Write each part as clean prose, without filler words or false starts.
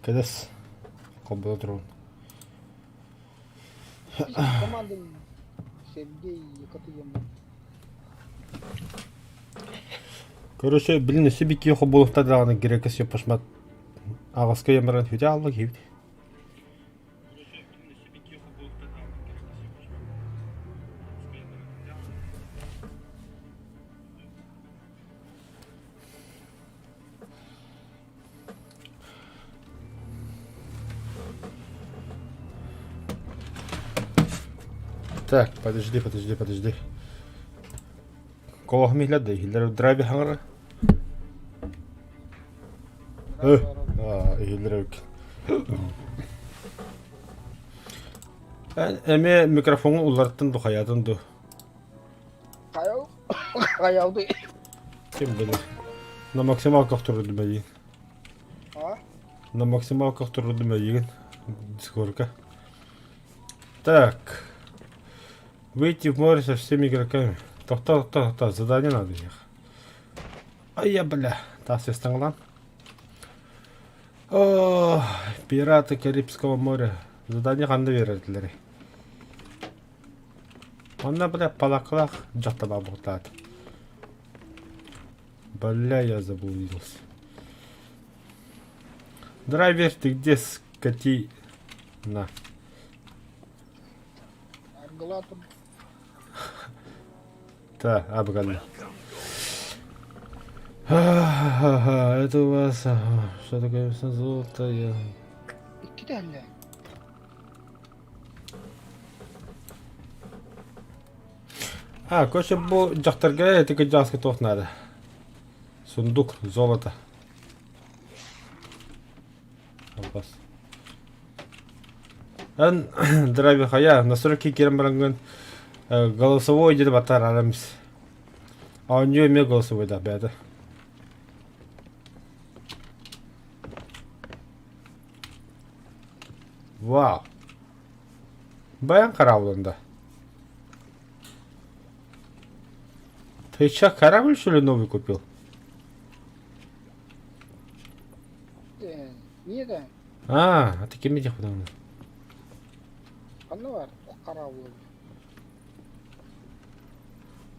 Кэтэс. Холбото турабын. Команда Сергей Екатерина. Короче, блин, өссө бикки холболуктар даҕаны грека сеппашмат аҕаска ямаран хүтэ алла киһибит. Так, подожди, подожди, подожди. Колоһум иһиллэр да иһиллэр драйве хаҥара. Иһиллэр эбит. Эмиэ микрофоҥу уларыттын ду хайаатын ду. Хайалды. Ким билэр. На максималках турдум эйигин. А? На максималках турдум эйигин. Дискорка. Так. Выйти в море со всеми игроками. Тохто, тохто, тохто. Задание надо их. Ай я, бля. Тас ястаңлан. О, пираты Карибского моря. Задание ханна берердилер. Онно, бля, палакалаах дьахталаах буолтаат. Бля, я заблудился. Драйвер, ты где, скотина? Аргылатым. Да, абган. Это у вас что такое золото? Я... Икки А, короче, бу дьахтарга ити кырдьаҕаска туох наада? Сундук, золото. Албас. Эн драви хайа, настройки киирэн бараҥҥын голосовой диэн батар арамис. Оонньуу эмиэ голосовой да бэйэтэ. Вау. Баян кораблында. Ты че, корабль, что ли, новый купил? Не да. А, а ты кем этих потом? Ханна бар корабль.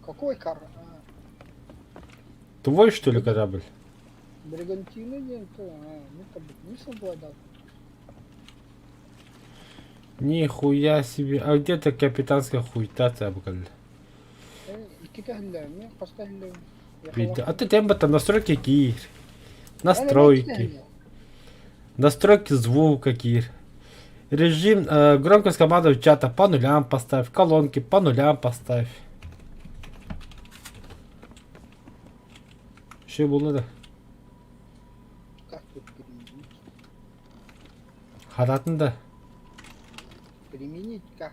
Какой корабль? Твой, что ли, корабль? Бригантина диэн то, не совладал. Нихуя себе. А где то капитанская хуйта табгал? А ты темба там настройки кир. Настройки. Настройки звука кир. Режим громкость команды чата по нулям поставь, колонки по нулям поставь. Что было да? Как тут применить? Хадатын да. Применить как?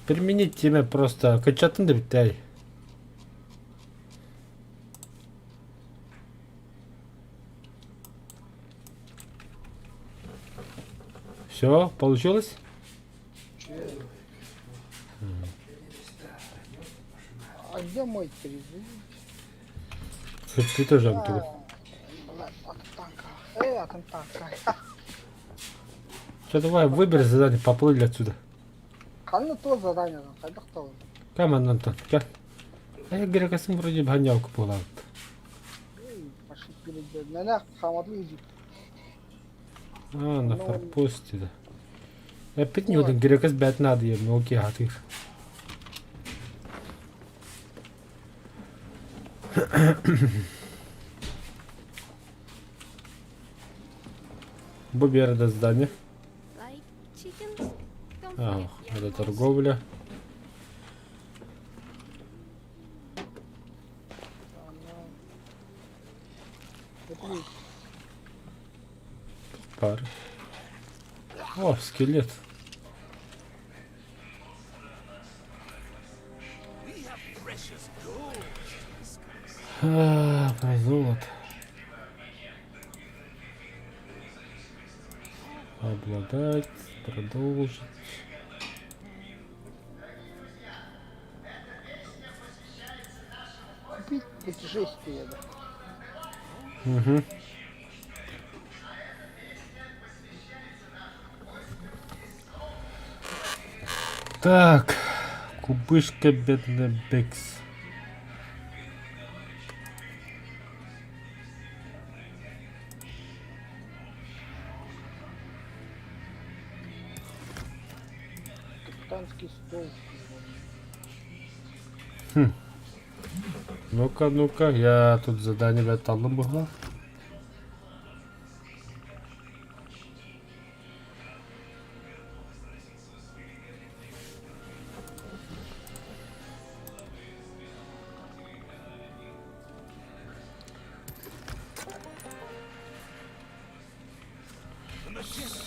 Применить теме просто качатын да биттай. Все, получилось? А где мой призыв? Ты тоже Антон. Все, давай, выбери задание, поплыли отсюда. Ханна то задание, хайдах то. Кам Антон, кел. А я грекасым вроде бханялку буолаабыт. Пошли перед Нанах хаматлы иди. А, на форпосте, да. Опять не один грекас бэт надо, я мелкий атыр. Бу биэрдэ здание. Ах, это торговля. Пар. О, скелет. А, про золото. Обладать, продолжить. Купить путешествие, да. Угу. Так, кубышка бедный Бекс. Капитанский стол. Хм. Ну-ка, ну-ка, я тут задание блядь, таллым была.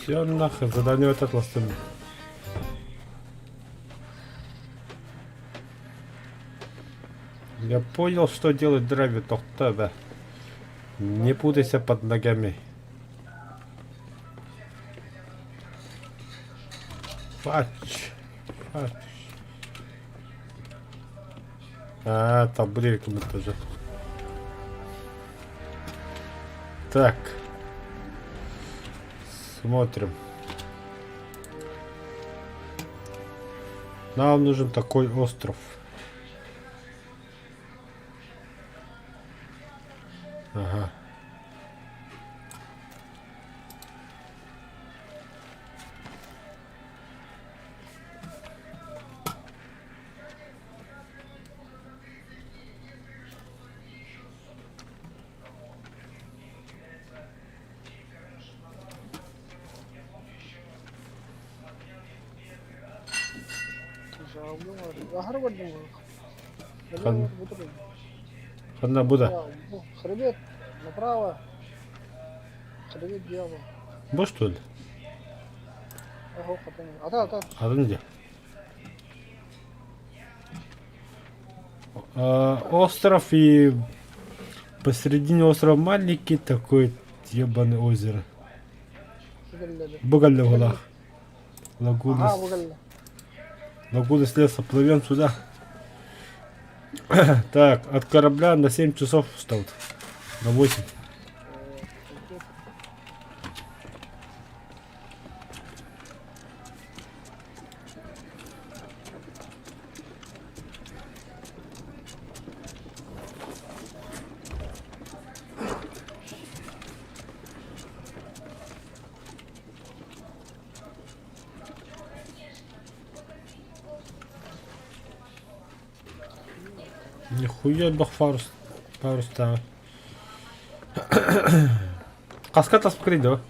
Все нахер, задание этот ластым. Я понял, что делать драйвер тохта, Не путайся под ногами. Фач. Фач. А, там брейком тоже. Так. Смотрим. Нам нужен такой остров. Ага. Хан... Ханна бу да? Хребет направо. Хребет дьявола. Бу что ли? Атын дии. Остров и посередине острова маленький такой ебаный озеро. Бу кэллэ уһулаах. Лагуна, лагуна с леса. Плывем сюда. Так, от корабля на 7 часов встал. На 8. Нихуя элбэх фарус парустааҕа. Хаска таспыккыный дуо?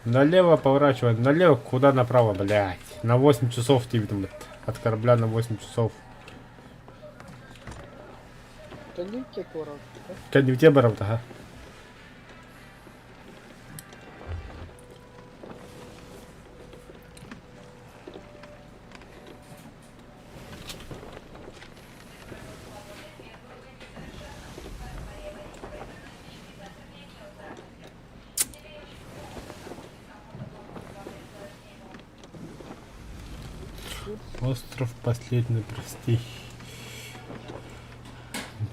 Налево поворачивай, налево, куда направо, блядь? На 8 часов ты, видимо, от корабля на 8 часов. Кэннибитиэ барабыт, аха. Остров последний, прости.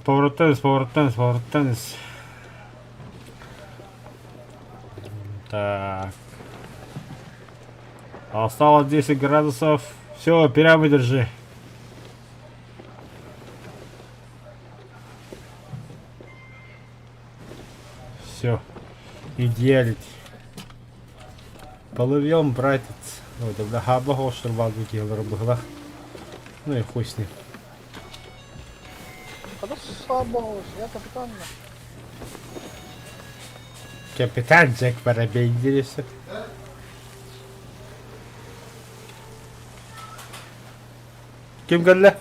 Поворотанец, поворотанец, поворотанец. Так. Осталось 10 градусов. Все, прямо держи. Все. Идеалить. Плывем, братец. Ой, тогда хаба хошырбал быһылах. Ну и хуй с ним. Я капитан. Капитан Джек Воробей интересно. Ким кэллэ?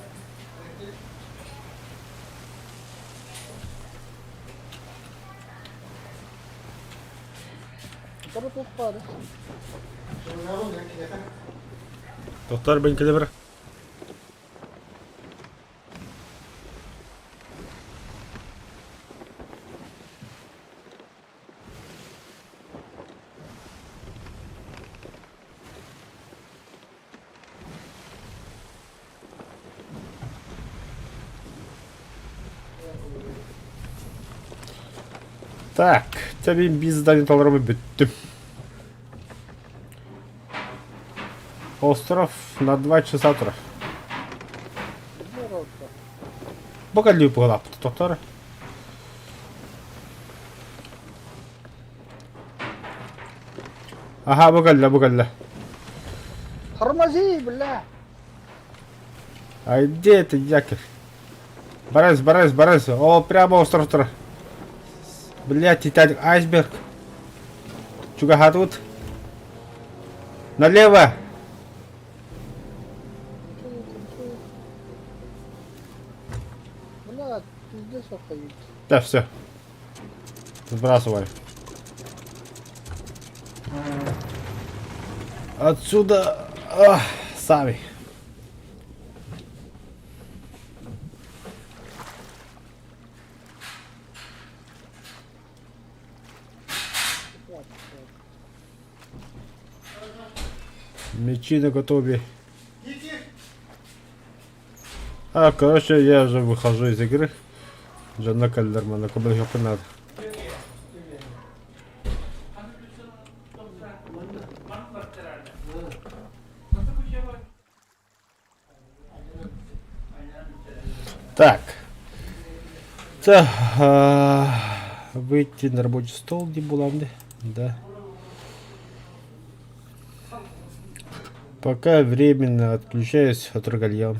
Доктор бен кэлэ Так, чэ мин биир задание толороммун бүттүм. Остров на 2 часа турар. Бу кэллии быһалааппыт тохтор. Аха, бу кэллэ, бу кэллэ. Тормози, бля! А где это якорь? Борис, Борис, Борис. О, прямо остров турар. Блядь, Титаник, айсберг. Чугаһаатыбыт. Налево! Бля, пиздец охуеть. Да, все. Сбрасывай. Отсюда ах, сами. Мечи наготове. А, короче, я же выхожу из игры. Дьонно кэллэр манна көмөлөһүөхпүн наада. Так. Так, выйти на рабочий стол дии буолан дии. Да. Пока временно отключаюсь от Рогальян.